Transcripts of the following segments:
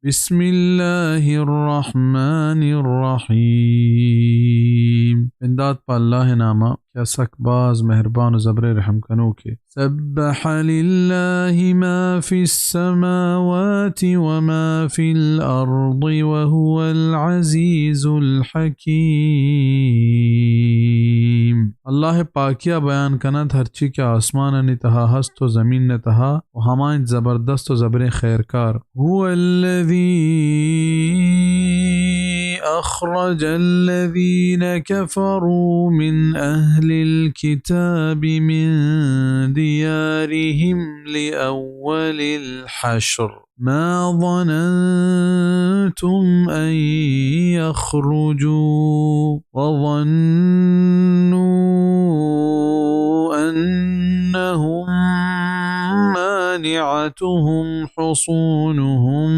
بسم الله الرحمن الرحيم. بندات پہ اللہ ءِ نام ءَ کہ آ سک باز مہربان و زبریں رحم کنوکے. سبح لله ما في السماوات وما في الأرض وهو العزيز الحكيم. اللہ ءِ پاکی ءَ بیان کننت ہرچی کہ آسمانانی تہا ہست و زمین ءِ تہا و ہما انت زبردست و زبریں خیرکار. هو الذي أخرج الذين كفروا من أهل الكتاب من ديارهم لأول الحشر ما ظننتم أن يخرجوا وظنوا أنهم مانعتهم حصونهم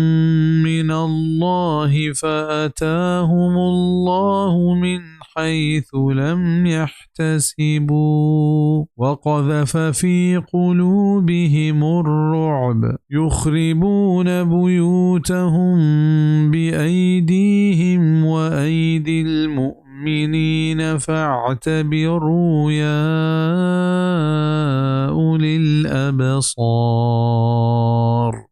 من الله فأتاهم الله من حيث لم يحتسبوا وقذف في قلوبهم الرعب يخربون بيوتهم بأيديهم وأيدي المؤمنين فاعتبروا يا أولي الأبصار.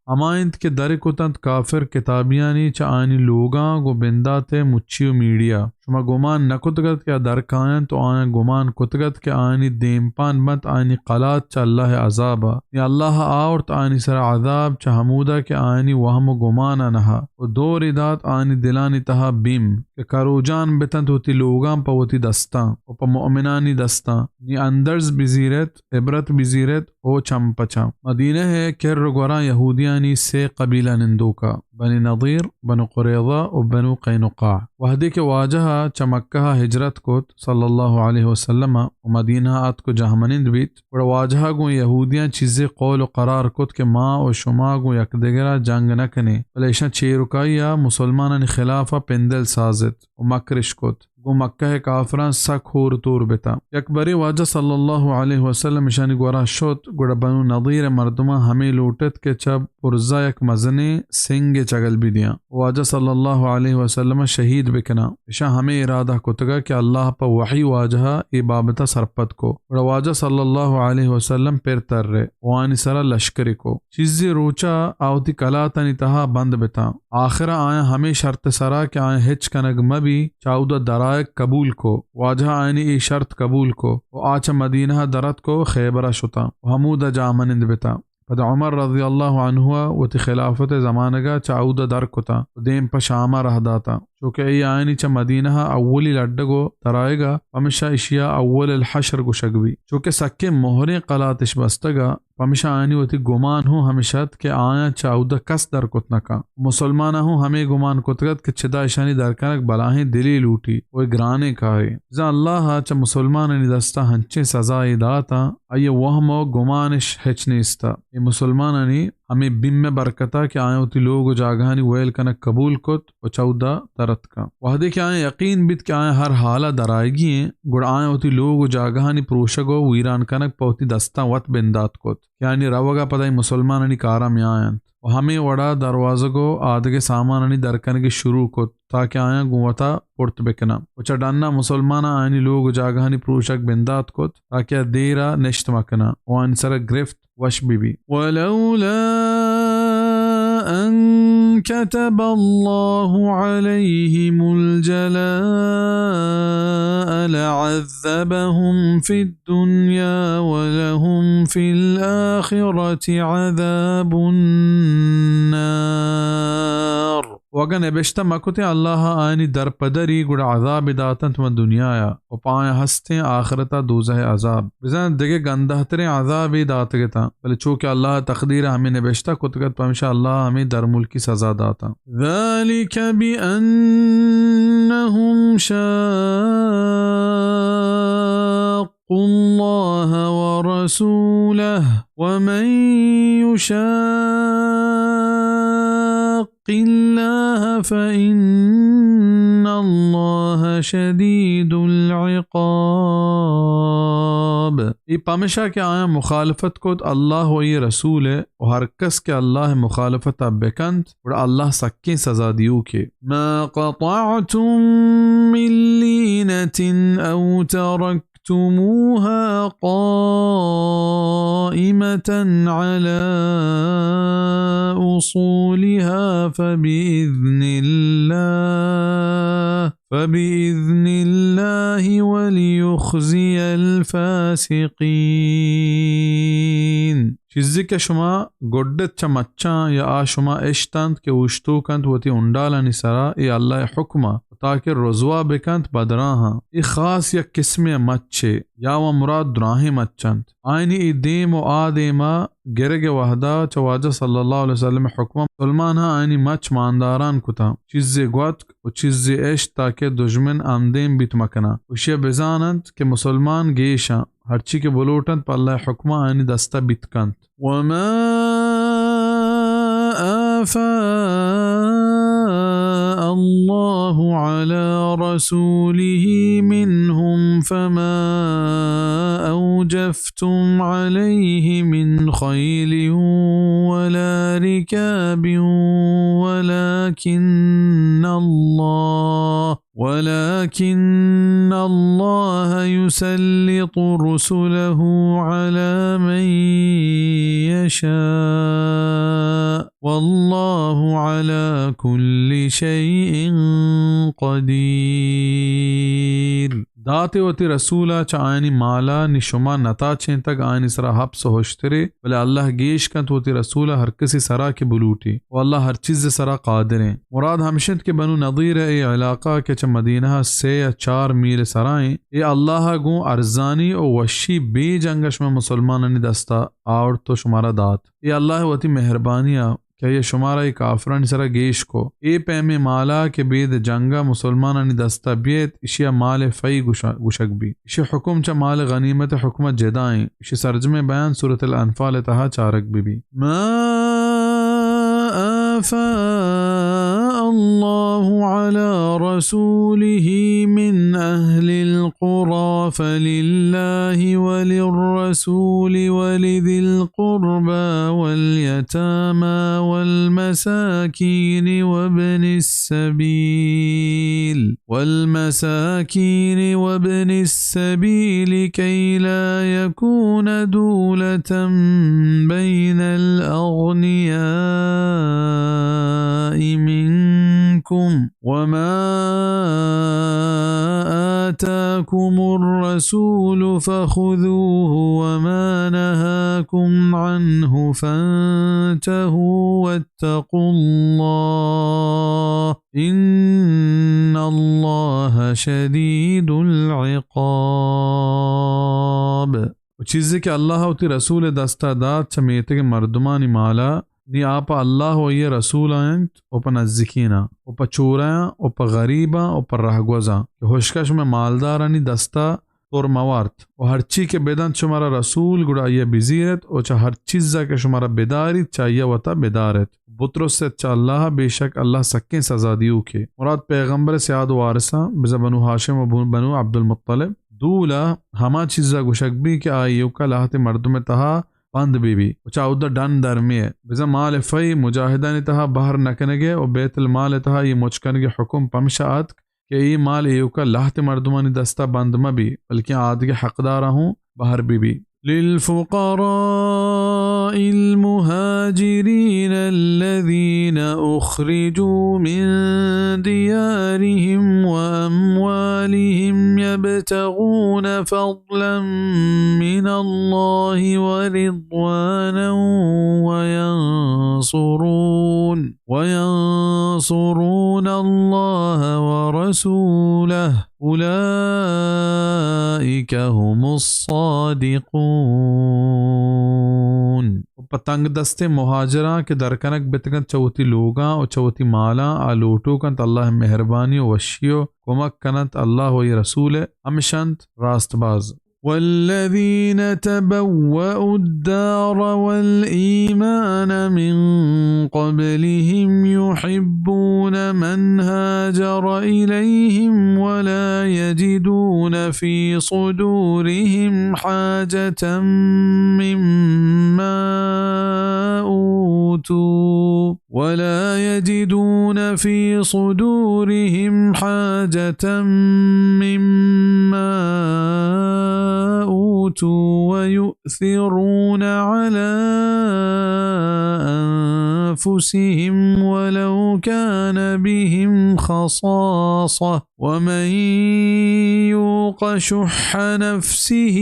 ہما انت کہ در کتنت کافر کتابیانی چہ آیانی لوگاں گوں بندات ءِ مچی و میڑیا. شما گمان نہ کتگ ات کہ آ در کاینت و آیاں گمان کتگ ات کہ آیانی دیمپان بنت آیانی قلات چہ اللہ ءِ عذاب ءَ. نی اللہ ءَ آورت آیانی سرا عذاب چہ ہمودا کہ آیانی وہم و گمان ءَ نہ ات و دورے دات آیانی دلانی تہا بیم کہ کروجان بتنت وتی لوگاں پہ وتی دستاں و پہ مؤمنانی دستاں. نی اندرز بزیرت، عبرت بزیرت او چم پہ چم. مدینہ ءِ کر و گوراں یہودیانی سے قبیلہ نندوکا، بنی نضیر، بنو قریظہ و بنو قینقاع. وہدے کہ واجہ ءَ چہ مکہ ءَ ہجرت کت صلی اللہ علیہ وسلم ءَ و مدینہ ءَ اتک و جہمنند بیت، گڑا واجہ ءَ گوں یہودیاں چیزے قول و قرار کت کہ ما و شما گوں یکدگر ءَ جنگ نہ کنیں، بلے اشاں چیرکائی ءَ مسلمانانی خلاف ءَ پندل سازت و مکرش کت. گوں مکہ ءِ کافراں سک ہور تور بتاں. یک برے واجہ صلی اللہ علیہ وسلم اشانی گورا شت، گڑا بنو نضیر ءِ مردماں ہمے لوٹت کہ چہ برزا یک مزنیں سنگے چگل بہ دیاں، واجہ صلی اللہ علیہ وسلم ءَ شہید بکناں. اشاں ہمے ارادہ کتگ کہ اللہ پہ وحی واجہ ءَ اے بابت ءَ سرپد کو. گڑا واجہ صلی اللہ علیہ وسلم پر ترے و آیانی سرا لشکرے کو. چیزے روچا آ وتی کلاتانی تہا بند بتاں. آخرا آیاں ہمے شرط ءِ سرا کہ آیاں ہچ کنگ مہ بی، چہ اودا درآیگ قبول کو. واجہ ءَ آیانی اے شرط قبول کو و آ چہ مدینہ ءَ در اتک و خیبر ءَ شتاں و ہمودا جاہ منند بتاں. پدا عمر رضی اللہ عنہ ءَ وتی خلافت ءِ زمانگ ءَ چہ اودا در کتاں و دیم پہ شام ءَ راہ داتاں. چوکہ اے آیانی چہ مدینہ ءَ اولی لڈگ و درآیگ ءَ، پمشا اشی ءَ اول الحشر گوشگ بیت. چوکہ سکیں مہریں قلات اش بستگ ءَ، پمشا آیانی وتی گمان ہوں ہمش ات کہ آیاں چہ اودا کس در کت نہ کن. مسلماناں ہوں ہمے گمان کتگ ات کہ چدا اشانی در کنگ بلاہیں دلے لوٹی و اے گرانیں کارے. بزاں اللہ ءَ چہ مسلمانانی دستا ہنچیں سزایے داتاں، آئی ءِ وہم و گمان اش ہچ نیست ات. اے مسلمانانی ہمے بیم ءِ برکت ءَ کہ آیاں وتی لوگ و جاگہانی ویل کنگ قبول کت و چہ اودا در اتکاں. وہدے کہ آیاں یقین بیت کہ آیاں ہر حال ءَ درآیگی ایں، گڑا آیاں وتی لوگ و جاگہانی پروشگ و ویران کنگ پہ وتی دستاں وت بندات کت کہ آیانی روگ ءَ پدا اے مسلمانانی کاراں میاینت و ہمے وڑا دروازگ و آدگہ سامانانی در کنگی شروع کت تاکہ آیاں گوں وتا پرت بکناں و چہ ڈنا مسلماناں آیانی لوگ و جاگہانی پروشگ بندات کت تاکہ آ دیر ءَ نشت مکناں و آیانی سرا گرفت وش بہ بی. ولولا أن كتب الله عليهم الجلاء لعذبهم في الدنيا ولهم في الآخرة عذاب النار. و اگاں نبشتہ مہ کتیں اللہ ءَ آیانی در پہ دری، گڑا عذابے داتنت ماں دنیا ءَ، و پہ آیاں ہستیں آخرت ءَ دوزہ ءِ عذاب. بزاں دگہ گندہ تریں عذابے داتگ اتاں، بلے چو کہ اللہ ءِ تقدیر ءَ ہمے نبشتہ کتگ ات، پمشا اللہ ءَ ہمے درملکی سزا داتاں. ذلك بأنهم شاقوا الله ورسوله ومن يشاق الله فإن الله شديد العقاب. اے پمشا کہ آیاں مخالفت کت اللہ و آئی رسول ءِ، و ہر کس کہ اللہ ءِ مخالفت ءَ بکنت، گڑا اللہ سکیں سزا دیوکے۔ ما قطعتم من لینة أو ترکتموها قائمة على أصولها فبإذن الله فبإذن الله وليخزي الفاسقين۔ چیزے کہ شما گڈت چہ مچاں یا آ شما اشتنت کہ اوشتوک انت وتی ہنڈالانی سرا، اے اللہ ءِ حکم ءَ، تاکہ رسوا بکنت بدراہاں۔ اے خاص یک قسمے ءِ مچے، یا و مراد دراہیں مچ انت۔ آیانی اے دیم و آ دیم ءَ گرگ ءِ وہدا چہ واجہ صلی اللہ علیہ وسلم ءِ حکم ءَ مسلماناں آیانی مچ مانداران کتاں، چیزے گوتک و چیزے اشت تاکہ دژمن ہمدیم بیت مکناں، و اشی ءَ بزان انت کہ مسلمان گیش آں، ہرچی کہ بلوٹ انت پہ اللہ ءِ حکم ءَ آیانی دست ءَ بیت کنت۔ وما أفاء الله على رسوله منهم فما أوجفتم عليه من خيل ولا ركاب ولكن الله ولكن الله يسلط رسله على من يشاء والله على كل شيء قدير۔ دات وتی رسول ءَ چہ آیانی مال ءَ، نی شما نتاچینتگ آیانی سرا حبس و ہشترے، بلے اللہ گیش کنت وتی رسول ءَ ہر کسی سرا کہ بلوٹی، و اللہ ہر چیز سرا قادریں۔ مراد ہمش انت کہ بنو نضیر ءِ اے علاقہ کہ چہ مدینہ ءَ سے یا چار میل سرا ایں، اے اللہ ءَ گوں ارزانی و وشی بے جنگ ءَ شما مسلمانانی دست ءَ آورت و شمارا دات۔ اے اللہ ءِ وتی مہربانی ءَ کہ آئی ءَ شمارا اے کافرانی سرا گیش کو۔ اے پیمیں مال ءَ کہ بید جنگ ءَ مسلمانانی دست ءَ بیت، اشی ءَ مال فیء گوشا-، گوشگ بی۔ اشی حکم چہ مال غنیمت ءِ حکم ءَ جدا ایں۔ اشی سرجمیں بیان سورۃ الانفال ءِ تہا چارگ بہ بی۔ ما أفاء الله على رسوله من أهل القرى فلله وللرسول ولذي القربى واليتامى والمساكين وابن السبيل والمساكين وابن السبيل كي لا يكون دولة بين الأغنياء منكم وما آتاكم الرسول فخذوه وما نهاكم عنه فانتهوا واتقوا الله إن الله شديد العقاب۔ و چیزے کہ اللہ ءَ وتی رسول ءِ دست ءَ دات چہ میتگ ءِ مردمانی مال ءَ، نی آ پہ اللہ و آئی ءِ رسول ءَ انت و پہ نزیکیناں و پہ چورایاں و پہ غریباں و پہ رہگوزاں کہ ہشکا شمئے مالدارانی دست ءَ تر مہ وارت و ہرچی کہ بدنت شمارا رسول گڑا آئی ءَ بزیرت و چہ ہر چیز ءَ کہ شمارا بداریت چہ آئی ءَ وتا بدارت۔ بترسیت چہ اللہ ءَ، بے شک اللہ سکیں سزا دیوکے۔ مراد پیغمبر ءِ سیاد و وارثاں، بزاں بنو ہاشم و بنو عبدالمطلب۔ دولہ ہما چیز ءَ گوشگ بی کہ آ ایوکا لہتے مردم ءِ تہا بند بہ بی و چہ اودا ڈن درمے۔ بزاں مال فیء مجاہدانی تہا بہر نہ کنگ ءِ و بیت المال ءِ تہا اے مچ کنگ ءِ حکم پمشا اتک کہ اے مال ایوکا لہتے مردمانی دستا بند مہ بی، بلکیں آدگہ حقداراں ہوں بہر بہ بی۔ للفقراء المهاجرين الذين أخرجوا من ديارهم وأموالهم يبتغون فضلا من الله ورضوانا وينصرون وينصرون الله ورسوله أولئك هم الصادقون۔ و پہ تنگ دستیں مہاجراں کہ درکنگ بتگنت چہ وتی لوگاں و چہ وتی مالاں، آ لوٹوک انت اللہ ءِ مہربانی و وشی و کمک کننت اللہ و آئی رسول ءِ، ہمش انت راست باز۔ والذين تبوأوا الدار والإيمان من قبلهم يحبون من هاجر إليهم ولا يجدون في صدورهم حاجة مما أوتوا ولا يجدون في صدورهم حاجة مما أوتوا ويؤثرون على أنفسهم ولو كان بهم خصاصة ومن يوق شح نفسه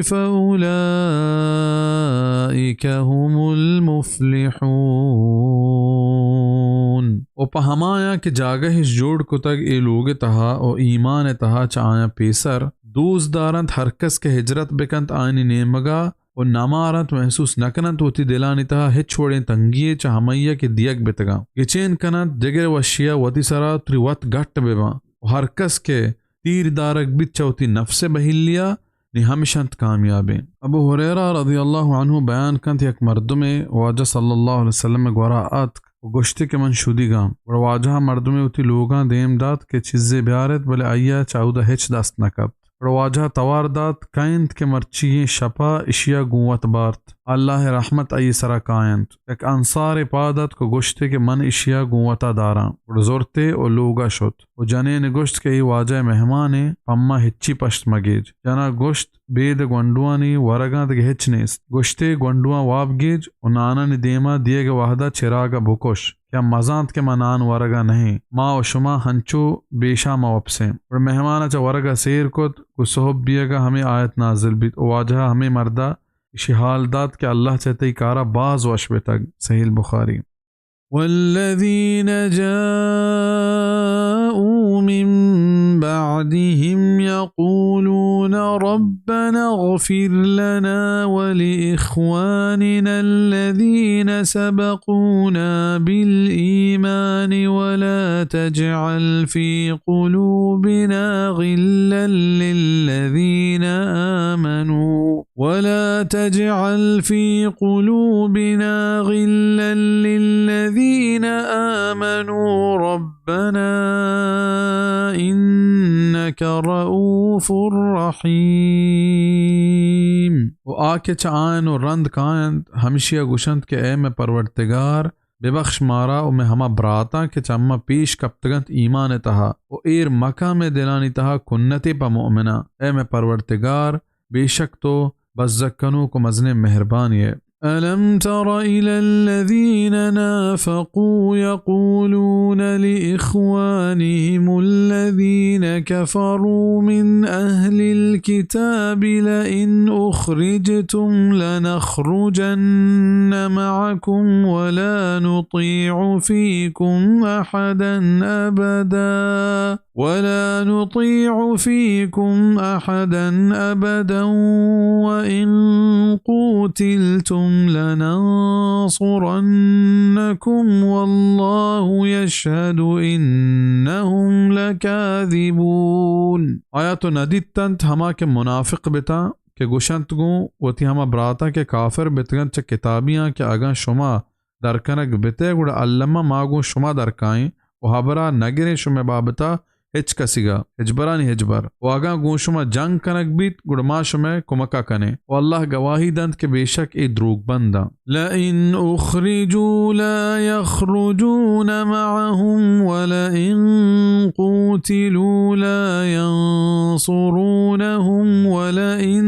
فأولئك هم المفلحون۔ و پہ ہمایاں کہ جاگہش جوڑ کتگ اے لوگ ءِ تہا و ایمان ءِ تہا چہ آیاں پیسر، دوست دارنت ہر کس کہ ہجرت بکنت آیانی نیمگا و نمارنت، محسوس نکننت وتی دلانی تہا ہچ وڑیں تنگی یے چہ ہمائی ءَ کہ دیگ بتگاں۔ گچین کننت دگر وشی ءَ وتی سرا تری وت گٹ بباں و ہر کس کہ تیر دارگ بیت چہ وتی نفس ءِ بہیلی ءَ، نی ہمش انت کامیابیں۔ ابو ہریرہ رضی اللہ عنہ بیان کنت، یک مردمے واجہ صلی اللہ علیہ وسلم ءِ گورا اتک و گوشتی کہ من شدیگاں۔ گڑا واجہ ءَ مردمے وتی لوگاں دیم دات کہ چیزے بیارت، بلے آئی ءَ چہ اودا ہچ دست نہ کپت۔ گڑا واجہ ءَ توار دات، کئے انت کہ مرچی ئیں شپ ءَ اشی ءَ گوں وت بارت؟ اللہ ءِ رحمت آئی ءِ سرا کاینت۔ یک انصارے پاد اتک و گوشتے کہ من اشی ءَ گوں وتا داراں۔ گڑا زرتے و لوگ ءَ شت و جنین ءَ گوشت کہ اے واجہ ءِ مہمانے، پہ ما ہچی پشت مگیج۔ جنا گوشت، بید گونڈوانی ورگاں دگہ ہچ نیست۔ گوشتے، گونڈواں واب گیج و نانانی دیما دیگ ءِ وہدا چراگ ءَ بکش کہ آ مزانت کہ ما نان ورگا نہ ایں۔ ما و شما ہنچو بیشا مہ وپسیں۔ گڑا مہمان ءَ چہ ورگ ءَ سیر کت، گوں سہب بیگ ءَ ہمے آیت نازل بیت و واجہ ءَ ہمے مردا ایشی حال دات کہ اللہ چہ تئی کارا باز وش بتگ۔ صحیح البخاری۔ والذين جاءوا من بعدهم يقولون ربنا اغفر لنا ولإخواننا الذين سبقونا بالإيمان ولا تجعل في قلوبنا غلا للذين آمنوا ولا تجعل في قلوبنا غلا للذين آمنوا ربنا إنك رؤوف رحيم۔ و آ کہ چہ آیان و رند کاینت، ہمشی ءَ گوشنت کہ اے مئے پروردگار، ببخش مارا و مئے ہما براتاں کہ چہ ما پیش کپتگنت ایمان ءِ تہا، و ایر مکن مئے دلانی تہا کنتے پہ مؤمناں۔ اے مئے پروردگار، بے شک تو بزگ کنوک و مزنیں مہربانی ئے۔ ألم تر إلى الذين نافقوا يقولون لإخوانهم الذين كفروا من أهل الكتاب لئن أخرجتم لنخرجن معكم ولا نطيع فيكم أحدا أبدا ولا نطيع فيكم أحدا أبدا وإن قوتلتم لننصرنكم والله يشهد إنهم لكاذبون۔ آیا تو ندیتنت ہما کہ منافق بتاں کہ گوشنت گوں وتی ہما براتاں کہ کافر بتگنت چہ کتابیاں کہ اگاں شما در کنگ بتئے، گڑا الما ما گوں شما در کائیں و ہبرا نگریں شمئے بابتا ہچ کسیگا، ہچبرانی ہچبر۔ و اگاں گوں شما جنگ کنگ بیت، گڑا ما شمئے کمکا کنیں۔ و اللہ گواہی دنت کہ بے شک اے دروگ بنداں۔ لئن أخرجوا لا يخرجون معهم ولئن قوتلوا لا ينصرونهم ولئن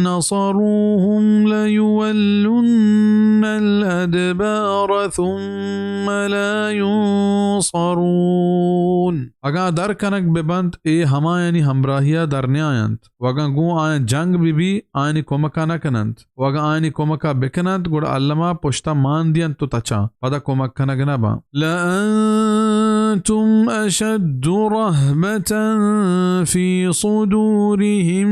نصروهم ليولن الأدبار ثم لا ينصرون۔ اگاں در کنگ بہ بنت، اے ہمایانی ہمراہیا در نیاینت۔ و اگاں گوں آیاں جنگ بہ بی، آیانی کمکا نہ کننت۔ و اگاں آیانی کمکا بکننت، گڑا الما پشتا مان دینت و تچاں، پدا کمک کنگ نہ باں۔ لأنتم أشد رهبة في صدورهم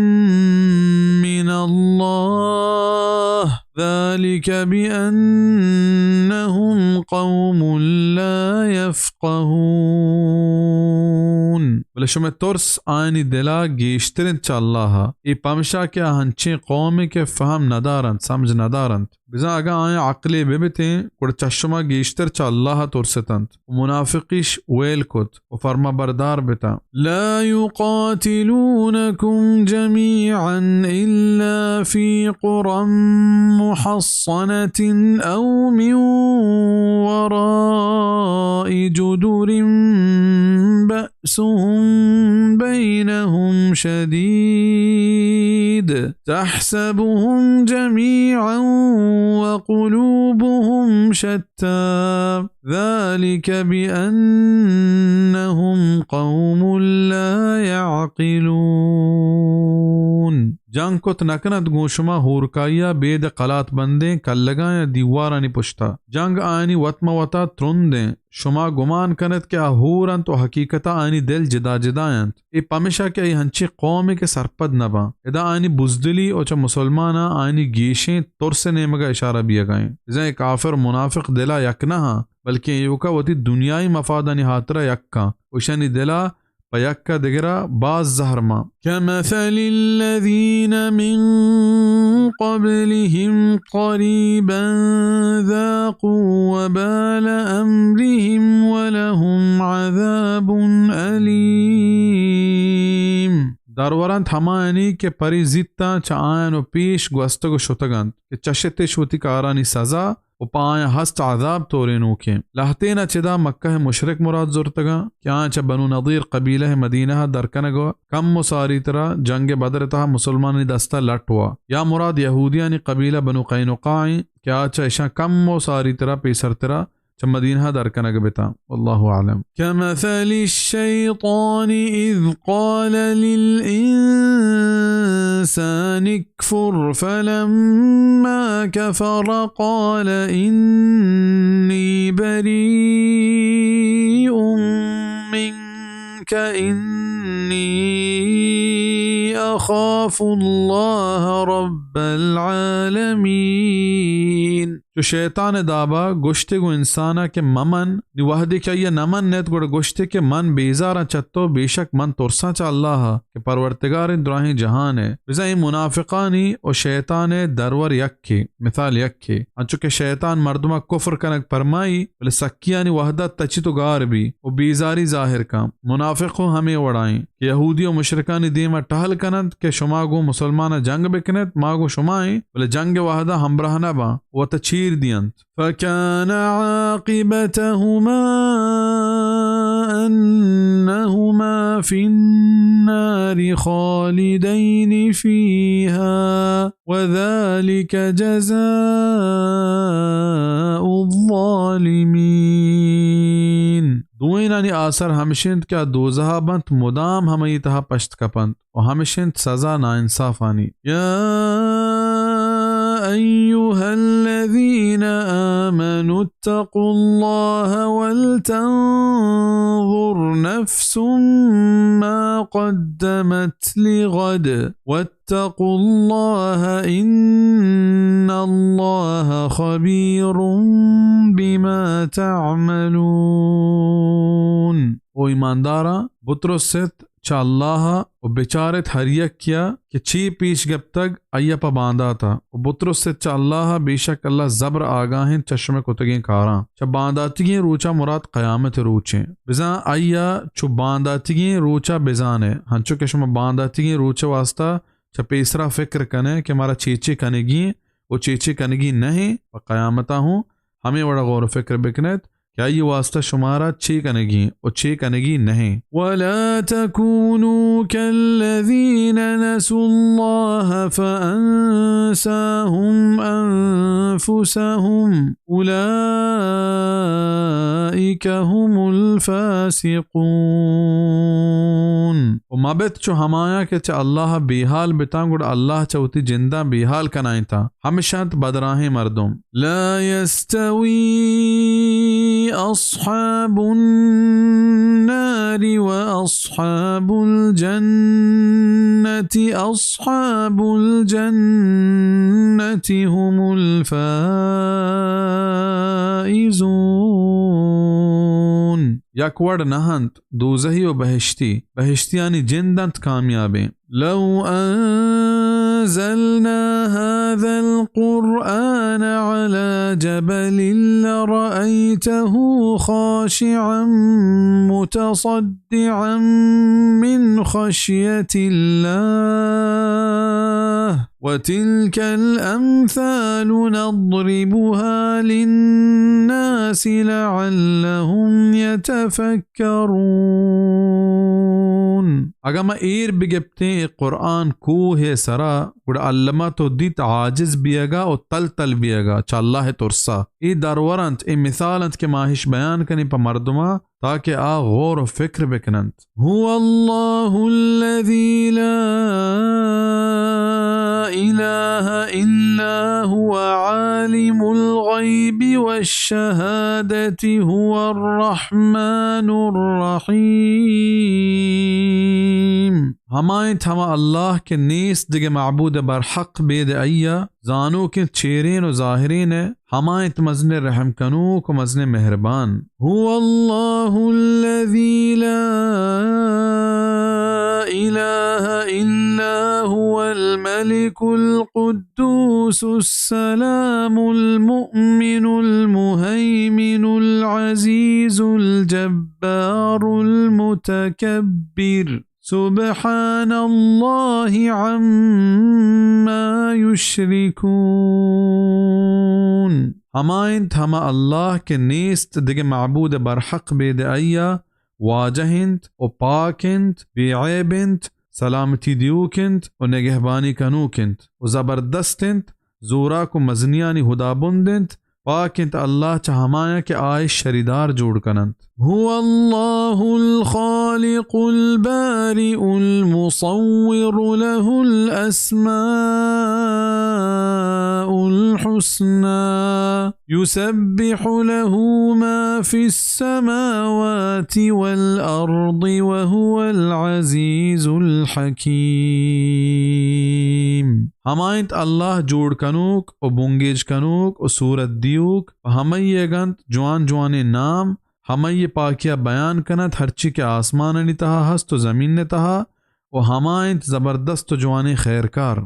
من الله، ذلك بأنهم قوم لا يفقهون۔ بلے شمئے ترس آیانی دلا گیشتر انت چہ اللہ ءَ۔ اے پمشا کہ آ ہنچیں قومے کہ فہم ندارنت، سمجھ ندارنت۔ بزاں اگاں آیاں عقلے ببتیں، گڑا چہ شما گیشتر چہ اللہ ءَ ترستنت۔ و منافقیش ویل کت و فرما بردار بتاں۔ لا يقاتلونكم جميعا إلا في قرى محصنة أو من وراء جدر بأسهم بينهم شديد تحسبهم جميعا وقلوبهم شتى ذلك بأنهم قوم لا يعقلون۔ جنگ کت نہ کنت گوں شما ہورکائی ءَ بید قلات بندیں کلگاں یا دیوارانی پشتا۔ جنگ آیانی وت مہ وتا ترندیں۔ شما گمان کنت کہ آ ہور انت و حقیقتا آیانی دل جدا جدا انت۔ اے پمشا کہ اے ہنچیں قومے کہ سرپد نہ باں۔ ادا آیانی بزدلی و چہ مسلماناں آیانی گیشیں ترس ءِ نیمگا اشارہ بیگا انت۔ بزاں اے کافر و منافق دلا یک نہ آں، بلکیں ایوکا وتی دنیائی مفادانی ہاترا یک آں و اشانی دلا پہ یکا دگرا باز زہر مان۔ كمثل الذين من قبلهم قريبا ذاقوا وبال أمرهم ولهم عذاب أليم۔ درورنت ہمایانی کہ پری زیتاں چہ آیان و پیش گوستگ و شتگ انت کہ چشتش وتی کارانی سزا و پہ آیاں ہست عذاب تورینوکیں۔ لہتینا چدا مکہ ءِ مشرک مراد زرتگاں کہ آیاں چہ بنو نضیر قبیلہ ءِ مدینہ ءَ درکنگ ءَ کم و ساری ترا جنگ بدر ءِ تہا مسلمانانی دستا لٹ وا۔ یا مراد یہودیانی قبیلہ بنو قینقاع ایں کہ آ چہ اشاں کم و ساری ترا پیسر ترا چہ مدینہ ءَ درکنگ بتاں۔ واللہ اعلم۔ كمثل الشيطان إذ قال للإنسان اكفر فلما كفر قال إني بريء منك إني أخاف الله رب العالمين۔ چو شیطان ءِ دابا گوشتے گوں انسانا کہ ممن، نی وہدے کہ آئیا نہ منت گڑا گوشتے کہ من بیزاراں چہ تو، بیشک من ترساں چہ اللہ ءَ کہ پرورتگاریں دراہیں جہان ءِ۔ بزاں اے منافقانی و شیطان ءِ درور یکے، مثال یکے۔ انچو کہ شیطان مردما کفر کنگ پرمائی، بلے سکیانی وہدا تچیت و گار بی و بیزاری ظاہر کن۔ منافق ہوں ہمے وڑائیں کہ یہودی و مشرکانی دیما ٹہل کننت کہ شما گوں مسلمانا جنگ بکنت، ما گوں شمائیں، بلے جنگ وہدا ہمراہ نہ باں، وتا چیر دینت۔ فكان عاقبتهما أنهما في النار خالدين فيها وذلك جزاء الظالمين۔ دوئینانی آسر ہمشنت کہ آ دوزہا بنت، مدام ہمئی تہا پشت کپنت۔ و ہمش انت سزا ناانصافانی۔ يا أيها الذين آمنوا اتقوا الله ولتنظر نفس ما قدمت لغد واتقوا الله إن الله خبير بما تعملون۔ او ایمانداراں، بترست چہ اللہ ءَ و بچارت ہر یکیا کہ چے پیش گپتگ آئیا پہ بانداتا، و بترست چہ اللہ ءَ، بیشک اللہ زبر آگاہ انت چہ شمئے کتگیں کاراں۔ چہ بانداتگیں روچا مراد قیامت روچیں۔ بزاں آئیا چو بانداتگیں روچا بزانے، ہنچو کہ شما بانداتگیں روچ واسطہ چہ پیسرا فکر کنے کہ مارا چے چے کنگی انت و چے چے کنگی نہ انت، پہ قیامتا ہوں ہمے وڑا غور و فکر بکنیت کہ آئی واسطہ شمارا چے کنگی و چے کنگی نہ انت۔ ولا تكونوا كالذين نسوا الله فأنساهم أنفسهم أولئك هم الفاسقون۔ و مبت چو ہمایاں کہ چہ اللہ بے حال بتاں، گڑا اللہ چہ وتی جنداں بے حال کنائینتاں۔ ہمشانت بدراہیں مردم۔ لا يستوي أصحاب النار وأصحاب الجنة، أصحاب الجنة هم الفائزون۔ یک وڑ نہ انت، دوزہی و بہشتی، بہشتیانی جند انت کامیابیں۔ لو أنزلنا هذا القرآن على جبل لرأيته خاشعا متصدعا من خشية الله وتلك الأمثال نضربها للناس لعلهم يتفكرون۔ اگاں ما ایر بگپتیں اے قرآن کوہ ءِ سرا، گڑا الما تو دیت عاجز بیگا و تل تل بیگا چہ اللہ ءِ ترسا۔ اے درور انت، اے مثال انت کہ ما اش بیان کنیں پہ مردماں تاکہ آ غور و فکر بکننت۔ هو الله الذي لا إله إلا هو عالم الغيب والشهادة هو الرحمن الرحيم۔ ہما انت ہما اللہ کہ نیست دگہ معبود برحق بید ایا، زانوک انت چیرین و ظاہرین ءِ، ہما انت مزن رحم کنوک و مزن مہربان۔ هو الله الذي لا إله إلا هو الملك القدوس السلام المؤمن المهيمن العزيز الجبار المتكبر۔ سبحان الله عما يشركون۔ ہما انت ہما اللہ کہ نیست دگہ معبود برحق بید ایا، واجہ انت و پاک انت، بے عیب انت، سلامتی دیوک انت و نگہبانی کنوک انت و زبردست انت، زوراک و مزنیانی ہدابند انت، پاک انت اللہ چہ ہمایاں کہ آ اش شریدار جوڑ کننت۔ هو الله الخالق البارئ المصور له الأسماء الحسنى يسبح له ما في السماوات والأرض وهو العزيز الحكيم۔ ہما انت اللہ جوڑ کنوک و بنگیج کنوک و صورت دیوک و ہمئی ءَ گنت جوان جوانیں نام، ہمئی ءِ پاکی ءَ بیان کنت ہرچی کہ آسمانانی تہا ہست و زمین ءِ تہا، و ہما انت زبردست و جوانیں خیرکار۔